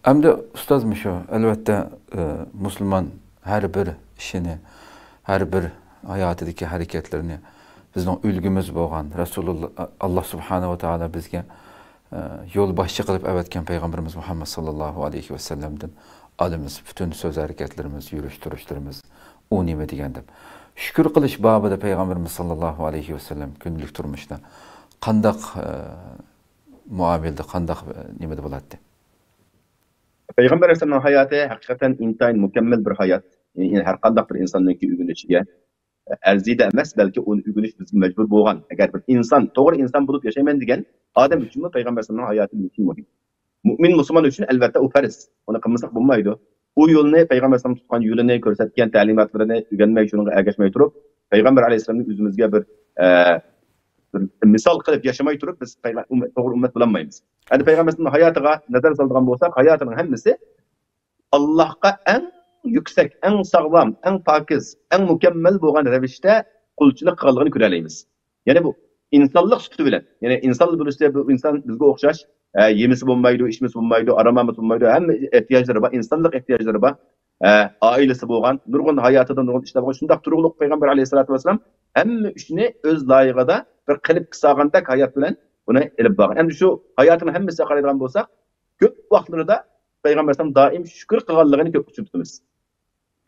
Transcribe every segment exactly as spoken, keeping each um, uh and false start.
ئەمدى ئۇستاز مۇشۇ، ئەلۋەتتە، ئى، مۇسۇلمان ھەر بىر ئىشىنى، ھەر بىر ھاياتىدىكى ھەرىكەتلىرىنى بىزنىڭ ئۈلگىمىز بولغان رەسۇلۇللا، ئاللا سۇبھانەھۇ ۋە تائالا بىزگە، ئى، يول باشچى قىلىپ ئەۋەتكەن پەيغەمبىرىمىز مۇھەممەد ساللاللاھۇ ئەلەيھى ۋەسەللەمدىن ئالىمىز. پۈتۈن سۆز ھەرىكەتلىرىمىز، يۈرۈش تۇرۇشلىرىمىز ئۇ نېمە دېگەن دەپ. شۈكۈر قىلىش بابىدا پەيغەمبىرىمىز ساللاللاھۇ ئەلەيھى ۋەسەللەم كۈندىلىك تۇرمۇشتا قانداق، ئى، مۇئامىلىدە، قانداق، ئى، نېمىدە بولاتتى؟ پەيغەمبەر ئەلەيھىسسالامنىڭ ھاياتى ھەقىقەتەن ئىنتايىن مۇكەممەل بىر ھايات. يەنى ھەر قانداق بىر ئىنساننىڭكى ئۆگىنىشىگە ئەرزىيدە ئەمەس، بەلكى ئۇنى ئۆگىنىش بىزگە مەجبۇر بولغان. ئەگەر بىر ئىنسان، توغرا ئىنسان بولۇپ ياشايمەن دېگەن ئادەم ئۈچۈنمۇ پەيغەمبەر ئەلەيھىسسالامنىڭ ھاياتى مۇھىم. مۇئمىن مۇسۇلمان ئۈچۈن ئەلۋەتتە ئۇ پەرز. ئۇنى قىلمىساق بولمايدۇ. ئۇ يولنى، پەيغەمبەر ئەلەيھىسسالام تۇتقان يولىنى، كۆرسەتكەن تەلىماتلىرىنى ئۆگەنمەي، شۇنىڭغا ئەگەشمەي تۇرۇپ، پەيغەمبەر ئەلەيھىسسالامنى ئۆزىمىزگە بىر، ئە، بىر مىسال قىلىپ ياشىماي تۇرۇپ، بىز پەيغەم-، ئۈممەت، توغرا ئۈممەت بولالمايمىز. ئەمدى پەيغەمبەر ئەلەيھىسسالامنىڭ ھاياتىغا نەزەر سالىدىغان بولساق، ھاياتىنىڭ ھەممىسى ئاللاھقا ئەڭ يۈكسەك، ئەڭ ساغلام، ئەڭ پاكىز، ئەڭ مۇكەممەل بولغان رەۋىشتە قۇلچىلىق قىلغانلىقىنى كۆرەلەيمىز. يەنى بۇ ئىنسانلىق سۈپىتى بىلەن، يەنى ئىنسان بولۇشتا بۇ ئىنسان بىزگە ئوخشاش، ئە، يېمىسە بولمايدۇ، ئىچمىسە بولمايدۇ، ئارام ئالمىسا بولمايدۇ، ھەممە ئېھتىياجلىرى بار، ئىنسانلىق ئېھتىياجلىرى بار، ئە، ئائىلىسى بولغان، نۇرغۇن ھاياتىدا نۇرغۇن ئىشلار بولغان. شۇنداق تۇرۇقلۇق پەيغەمبەر ئەلەيھىسسالاتۇ ۋەسسالام ھەممە ئىشنى ئۆز لايىقىدا بىر قېلىپقا سالغاندەك ھايات بىلەن بۇنى ئېلىپ بارغان. ئەمدى شۇ ھاياتىنىڭ ھەممىسىگە قارايدىغان بولساق، كۆپ ۋاقىتلىرىدا پەيغەمبەر ئەلەيھىسسالام دائىم شۈكۈر قىلغانلىقىنى كۆپ ئۇچرىتىمىز.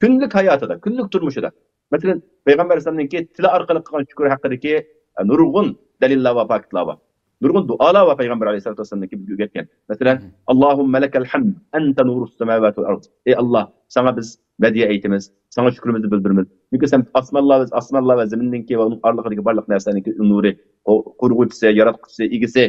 كۈنلۈك ھاياتىدا، كۈنلۈك تۇرمۇشىدا. مەسىلەن، پەيغەمبەر ئەلەيھىسسالامنىڭكى تىلى ئارقىلىق قىلغان شۈكرى ھەققىدىكى، ئە، نۇرغۇن دەلىللەر بار، پاكىتلار بار. نۇرغۇن دۇئالار بار پەيغەمبەر ئەلەيھىسسالاتۇ ۋەسسالامنىڭكى بىزگە ئۆگەتكەن. مەسىلەن، مم. «اللهم لك الحمد أنت نور السماوات والأرض». ئەي ئاللا، ساڭا بىز مەدھىيە ئېيتىمىز، ساڭا شۈكرىمىزنى بىلدۈرىمىز. چۈنكى سەن ئاسمانلار، ئاسمانلار ۋە زېمىننىڭكى ۋە ئۇنىڭ ئارىلىقىدىكى بارلىق نەرسىلەرنىڭكى نۇرى، قۇ-، قۇرغۇچىسى، ياراتقۇچىسى، ئىگىسى.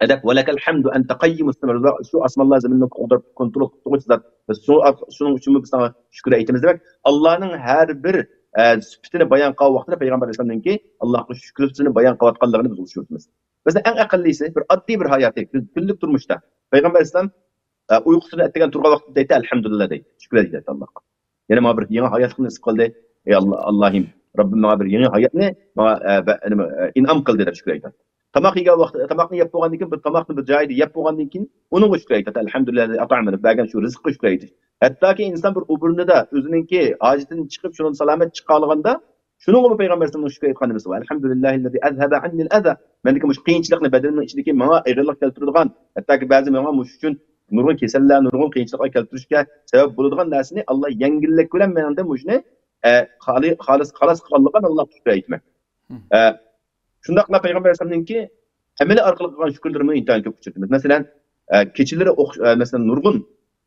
دەپ، «ولك الحمد أنت قيم السماوات». شۇ ئاسمانلار زېمىننى كونترول، كونترول قىلغۇچى زات. بىز شۇ، شۇنىڭ ئۈچۈنمۇ بىز ساڭا شۈكۈر ئېيتىمىز دېمەك. ئاللانىڭ ھەر بىر، ئە، سۈپىتىنى بايان قىلغان ۋاقتىدا پەيغەمبەر ئەلەيھىسسالامنىڭكى ئاللاغا شۈكرىسىنى بايان قىلىۋاتقانلىقىنى بىز ئۇچرىتىمىز. مەسىلەن، ئەڭ ئەقەللىيسى بىر ئاددىي بىر ھاياتى، كۈن-، كۈنلۈك تۇرمۇشتا پەيغەمبەر ئەلەيھىسسالام، ئە، ئۇيقۇسىدىن ئەتىگەن تۇرغان ۋاقتىدا دەيتتى، «ئەلھەمدۇلىللا» دەيتتى، شۈكۈر دەيتتى ئاللاغا. يەنە ماڭا بىر يېڭى ھاياتلىقنى نېسىپ قىلدى. ئەي ئاللا، ئاللاھىم، رەببىم ماڭا بىر يېڭى ھاياتنى ماڭا، ئە، بە-، نېمە، ئە، ئىنئام قىلدى دەپ شۈكۈر ئېيتاتتى. تاماق يېگەن ۋاقىت، تاماقنى يەپ بولغاندىن كېيىن، بىر تاماقنى بىر جايىدا يەپ بولغاندىن كېيىن، ئۇنىڭغا شۈكۈر ئېيتاتتى. «ئەلھەمدۇلىللا ئەتئەمەنى»، بەرگەن شۇ رىزىققا شۈكۈر ئېيتىش. ھەتتاكى ئىنسان بىر ئوبورنىدا ئۆزىنىڭكى ھاجىتىدىن چىقىپ، شۇنىڭ سالامەت چىقالىغاندا، شۇنىڭغىمۇ پەيغەمبەر ئەلەيھىسسالامنىڭ شۈكۈر ئېيتقان نېمىسى بار؟ «ئەلھەمدۇلىللاھىللەزى ئەزھەبە ئەننىل ئەزا». مەندىكى مۇشۇ قىيىنچىلىقنى، بەدىنىمنىڭ ئىچىدىكى ماڭا ئېغىرلىق كەلتۈرىدىغان، ھەتتاكى بەزى ماڭا مۇشۇ ئۈچۈن نۇرغۇن كېسەللەر، نۇرغۇن قىيىنچىلىقلار كەلتۈرۈشكە سەۋەب بولىدىغان نەرسىنى ئاللا يەڭگىللىك بىلەن مېنىڭدىن مۇشۇنى، ئە، خالىي-، خالىس، خالاس قىلغانلىقىغا ئاللاغا شۈكۈر ئېيتىمەن. مم. ئە، شۇنداقلا پەيغەمبەر ئەلەيھىسسالامنىڭكى ئەمەلىي ئارقىلىق قىلغان شۈكۈرلىرىمۇ ئىنتايىن كۆپ ئۇچرىتىمىز. مەسىلەن، ئە، كېچىلىرى ئوخش-، ئە، مەسىلەن، نۇرغۇن،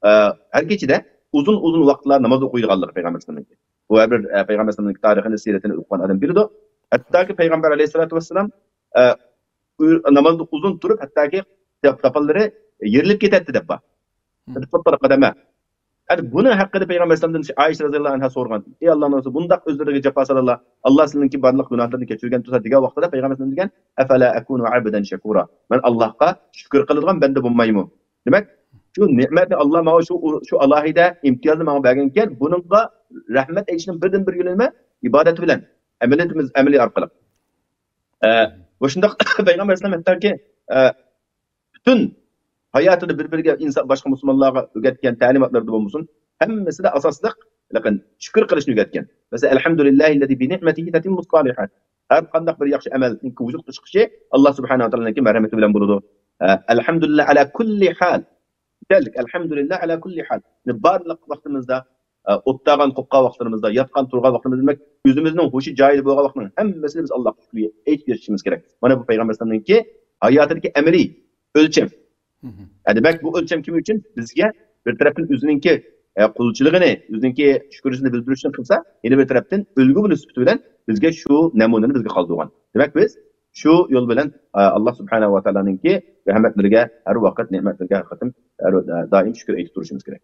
ئە، ھەر كېچىدە ئۇزۇن، ئۇزۇن ۋاقىتلار ناماز ئوقۇيدىغانلىقى پەيغەمبەر ئەلەيھىسسالامنىڭكى. بۇ ھەر بىر، ئە، پەيغەمبەر ئەلەيھىسسالامنىڭكى تارىخىنى، سىيرىتىنى ئوقۇغان ئادەم بىلىدۇ. ھەتتاكى پەيغەمبەر ئەلەيھىسسالاتۇ ۋەسسالام، ئە، ئۇ نامازدا ئۇزۇن تۇرۇپ، ھەتتاكى تاپانلىرى يېرىلىپ كېتەتتى دەپ بار. مم. قەدەمە. يەنى بۇنىڭ ھەققىدە پەيغەمبەر ئەلەيھىسسالامدىن ئائىشە رەزىياللاھۇ ئەنھا سورىغان، «ئەي ئاللانىڭ رەسۇلى، بۇنداق ئۆزلىرىگە جاپا سالىلا، ئاللا سىلىنىڭكى بارلىق گۇناھلىرىنى كەچۈرگەن تۇرسا» دېگەن ۋاقتىدا پەيغەمبەر ئەلەيھىسسالام دېگەن، «ئەفەلا ئەكۇنۇ ئەبدەن شەكۇرا»، مەن ئاللاھقا شۈكۈر قىلىدىغان بەندە بولمايمۇ؟ دېمەك، شۇ نېمەتنى ئاللا ماڭا شۇ، شۇ ئالاھىدە ئىمتىيازنى ماڭا بەرگەنكەن، بۇنىڭغا رەھمەت ئېيتىشنىڭ بىردىن بىر يولى نېمە؟ ئىبادەت بىلەن، ئەمەلىيىتىمىز، ئەمەلىي ئارقىلىق. ئە، ۋە شۇنداق پەيغەمبەر ئەلەيھىسسالام ھەتتاكى، ئە، پۈتۈن ھاياتىدا بىر-بىرىگە ئىنسان، باشقا مۇسۇلمانلارغا ئۆگەتكەن تەلىماتلىرىدا بولمىسۇن، ھەممىسىدە ئاساسلىق، لېكىن شۈكۈر قىلىشنى ئۆگەتكەن. مەسىلەن، «ئەلھەمدۇلىللاھىللەزى بىنىئمەتىھى تەتىممۇس سالىھات». ھەر قانداق بىر ياخشى ئەمەلنىڭ ۋۇجۇدقا چىقىشى ئاللا سۇبھانەھۇ ۋە تائالانىڭكى مەرھەمىتى بىلەن بولىدۇ. ئە، «ئەلھەمدۇلىللا ئەلا كۇللى ھال». گۈزەللىك، «ئەلھەمدۇلىللا ئەلا كۇللى ھال». بارلىق ۋاقتىمىزدا، ئە، ئولتۇرغان، قوپقان ۋاقىتلىرىمىزدا، ياتقان، تۇرغان ۋاقتىمىزدا، دېمەك، ئۆزىمىزنىڭ ھوشى جايىدا بولغان ۋاقىتنىڭ ھەممىسىدە بىز ئاللاغا شۈكۈر ئېيتىپ ياشىشىمىز كېرەك. مانا بۇ پەيغەمبەر ئەلەيھىسسالامنىڭكى ھاياتىدىكى ئەمەلىي ئۆلچەم. مم. ئە، دېمەك، بۇ ئۆلچەم كىم ئۈچۈن؟ بىزگە بىر تەرەپتىن ئۆزىنىڭكى، ئە، قۇلچىلىقىنى، ئۆزىنىڭكى شۈكرىسىنى بىلدۈرۈشنى قىلسا، يەنە بىر تەرەپتىن ئۈلگە بولۇش سۈپىتى بىلەن بىزگە شۇ نەمۇنىنى بىزگە قالدۇرغان. دېمەك، بىز شۇ يول بىلەن، ئە، ئاللا سۇبھانەھۇ ۋە تائالانىڭكى رەھمەتلىرىگە ھەر ۋاقىت، نېمەتلىرىگە ھەر قېتىم، ھەر، ئە، دائىم شۈكۈر ئېيتىپ تۇرۇشىمىز كېرەك.